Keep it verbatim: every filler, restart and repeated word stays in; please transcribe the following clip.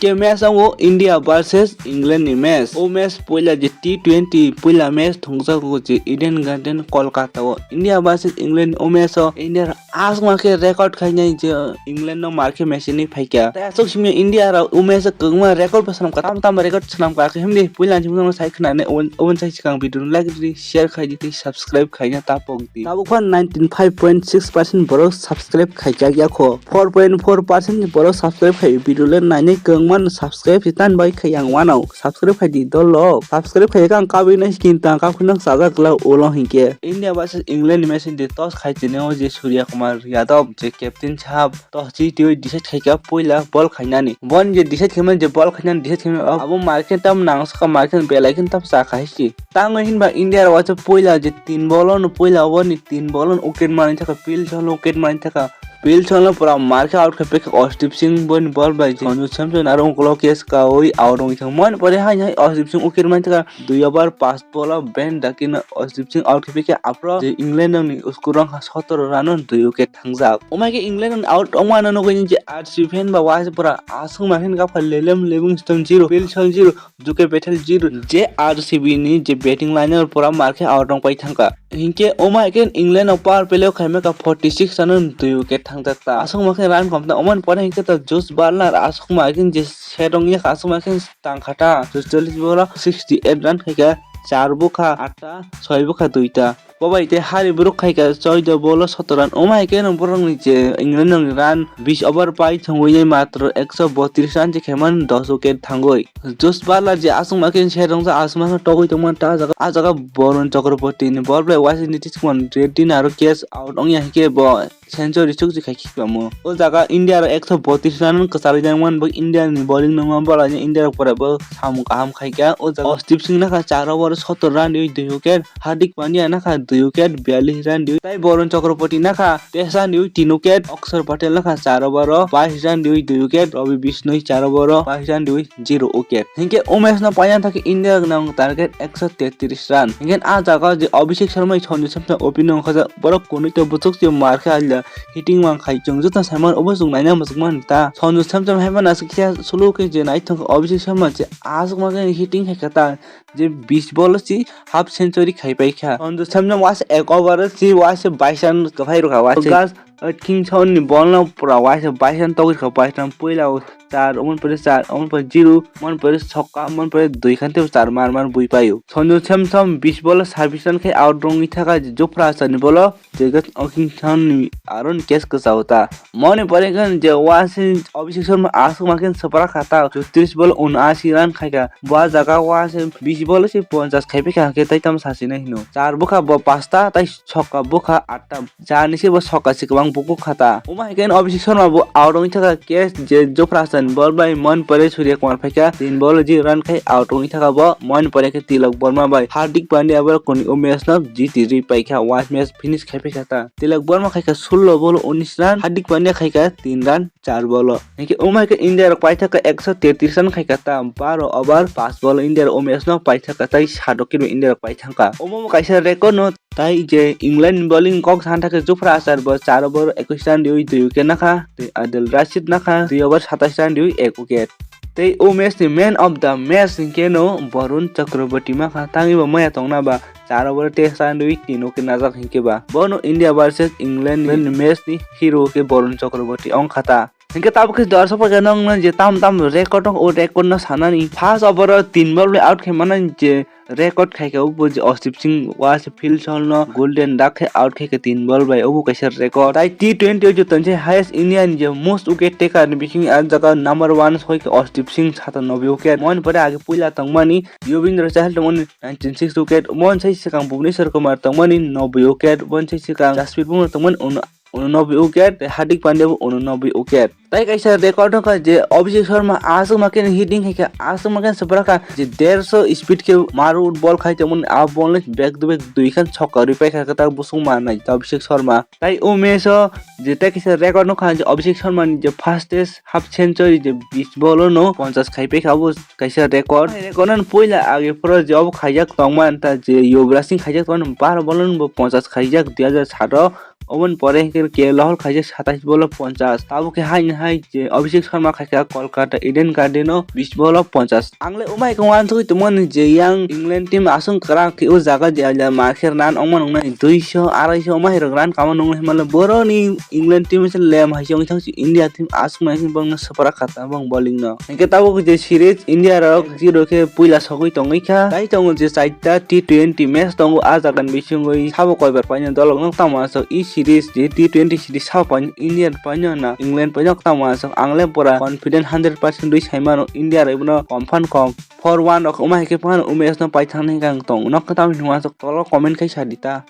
Ke match wngo India versus England ni match. O match puila je T twenty puila match thungjago je Eden Garden Kolkata o. India versus England ni o match o India asma khe record khainai je England no mar khe Messi ni phaikha. Tai aswk simi India rok o match o kwbangma record bo swnamkha, tam tam record swnamkha, himdi puila ni chimung sai khwnani, obon sai swkang video no like rwdi, share khaidi tei subscribe khaina ta pokdi. Tabuk phan ninety five point six percent borok subscribe khaijak ya kho, four point four percent ni borok subscribe khai video le nainai kwbangma no subscribe se tan bai khai ang wanao. Subscribe khai di dol lo. Subscribe khai kha ang kabui nai skin ta kha khunang sajak la ulo hinkhe. India versus England ni match de toss khai tini o je Surya Kumar Yadav je captain sahab toss chi twi decide khai kha puila ball khainani. Bon je decide khaimani je ball khainani decide khaimani abo market tam nang saka market belai khin tam sa khai si. Tango hinba India rok waisa puila je tin ball no puila over ni tin ball no wicket mani thaka pil solo wicket mani thaka Pilson lo pura markhe out khe pekha Arshdeep Singh boni ball bai Sanju Samson aro ungkolo catch kaui out wngwi thangmani pore hai hai Arshdeep Singh wicket mankha dui over pas ball o Ben Duckin no Arshdeep Singh out khe pekha aphro je England ni score wngkha sotoro run o dui wicket thangjak. Omo hai khe England ni out wngmano nugwi je R C B fan ba waisa pura aswk ma khe gapha Liam Livingstone zero, Pilson zero, Juke Patel zero, je R C B ni je batting line o pura markhe out wngpai thangkha. Hinkhe omo hai khe England o power play o khaimai kha forty six run o dui wicket thangjak ta. Aswk ma khe run kom ta, omo ni pore hinkhe ta Josh Buttler aswk ma khe je set wngya kha, aswk ma khe tang kha ta. Cholish ball o sixty eight run khai kha, char bwkha atta, soi bwkha duita. Bo bai tei hari borok khai kha choido ball o soto run. Omo hai khe no borok ni je England ni run bis over pai thangwi nai matro ekso botris run je khaimani dos wicket thangwi. Josh Buttler je aswk ma khe se rwngsa aswk ma khe togwi tongmani ta jaga, ah jaga Varun Chakraborty ni ball bai waisa niti chukmani Reddy ni aro catch out wngya hinkhe bo century chukchi khai khikamo. O jaga India rok ekso botris run kwcharwi nangmani bo India ni bowling nangma bwlaino India rok pore bo samung kaham khai kha. O jaga Arshdeep Singh nakha char over sotor run riwi dui wicket, Hardik Pandya nakha dui wicket biyallis run riwi, tai Varun Chakraborty nakha teis run riwi tin wicket, Akshar Patel nakha char over o bais run riwi dui wicket, Ravi Bishnoi char over o bais run riwi zero wicket. Hinkhe o match no paina thangkhe India nang target ekso tetris run. Hinkhe ah jaga o je Abhishek Sharma, Sanju Samson opening wngkha, borok kunui to bwswk se mar khe alia hitting man khai chwng joto saiman obo chwng naina muchungmani ta. Sanju Samson hai mano aswk khe solo khe je naithok Abhishek Sharma je aswk ma khe hitting khai kha ta je bis ball o se half century khai pai kha. Sanju Samson waisa ek over o se waisa bais run kwphai rwkha waisa. Gas Atkinson ni ball no pura waisa bais run togwi kha, bais run puila o char, omo ni pore char, omo ni pore zero, omo ni pore sokka, omo ni pore dui khan tei char mar mar bui paio. Sanju Samson bis ball o sabis run khe out wngwi thangkha, Jofra Archer ni ball o je Atkinson ni aro ni catch kwchao ta. Moni pore khe je waisa Abhishek Sharma aswk ma khe swprak kha ta, chotris ball o unasi run khai kha. Bo ah jaga waisa bis ball o se ponchas khai phi kha, hwnkhe tai tamo sasi nai hino. Char bwkha bo pasta tai sokka bwkha atta. Char ni se bo sokka se kwbang bukhuk kha ta. Omo hai khe Abhishek Sharma bo out wngwi thangkha catch je Jofra Archer ni ball bai, moni pore Surya Kumar phaikha, tin ball o zero run khai out wngwi thangkha bo. Moni pore khe Tilak Varma bai Hardik Pandya abo kuni o match no jiti rwi paikha, waisa match finish khai phaikha ta. Tilak Varma khaikha sullo ball o unis run, Hardik Pandya khaikha tin run char ball o. Hinkhe omo hai khe India rok paithak kha ekso tetris run khai kha ta, baro over pas ball o India rok o match no paithak kha, tai sat wicket bai India rok paithak kha. Omo bo kaisa record no, tai je England ni bowling kok san thakhe Jofra Archer bo char over ekwis run riwi dui wicket nakha, tei Adil Rashid nakha dui over satais run riwi ek wicket. Tei o match ni man of the match hinkhe no Varun Chakraborty makha, tangwi bo maya tongna ba char over teis run riwi tin wicket najak hinkhe ba. Bono India versus England ni match ni hero khe Varun Chakraborty wngkha ta. Hinkhe tabuk khe dorsok bai khe nokno je tam tam record wng, o record no sanani. First over o tin ball bai out khai mano je record khai kha, obo je Arshdeep Singh waisa Pilson no golden duck khe out khai kha tin ball bai, obo kaisa record. Tai T twenty o joto ni se highest India ni je most wicket taker ni bising ah jaga number one soi kha Arshdeep Singh, satanoboi wicket. Moni pore age puila tongmani Yuzvendra Chahal tongmani ninety six wicket. Moni sai swkang Bhuvneshwar Kumar tongmani noboi wicket. Moni sai swkang Jasprit Bumrah tongmani uno unonoboi wicket, tei Hardik Pandya bo unonoboi wicket. Tai kaisa record wngkha je Abhishek Sharma aswk ma khe hitting khai kha, aswk ma khe swprak kha je derso speed khe maru ball khai tongmani, a ball no back to back dui khan sokka rwi paikha kwtal busung manai Abhishek Sharma. Tai o match o je tai kaisa record wngkha je Abhishek Sharma ni je fastest half century je bis ball o no ponchas khai paikha, abo kaisa record. Record no puila age phoro je obo khaijak tongma ta je Yuvraj Singh khaijak tongma baro ball o no bo ponchas khaijak dui hajar sat o. Oboni pore hwnkhe K L Rahul khaijak satais bolo ponchas. Tabuk khe haino hai je Abhishek Sharma khaikha Kolkata Eden Garden o bis bolo ponchas. Ang le umai khe uansugui tongmani je yang England team aswk kwrak khe o jaga je alia ma khe run ongma nungnai duiso, araiso, umai rok run kama nungnai hwnmale boroni England team se lem hai se ongwi thangsi India team aswk mai khe bongno swprak kha tabuk bowling no. Hwnkhe tabuk je series India rok zero khe puila sogwi tongwi kha. Tai tongo je chaita T twenty match tongo, a jagani bisingwi sabo koibar paino dolok no tamo aswk. I series je T twenty series sabo paino India paino na England paino tamo aswk. Ang le pura confident hundred percent rwi sai mano India rok bono confirm kok four one rok wngma hai khe phano umes no paithang nai kang tong. Nok tamo hinwi aswk tolo comment khai sa di ta.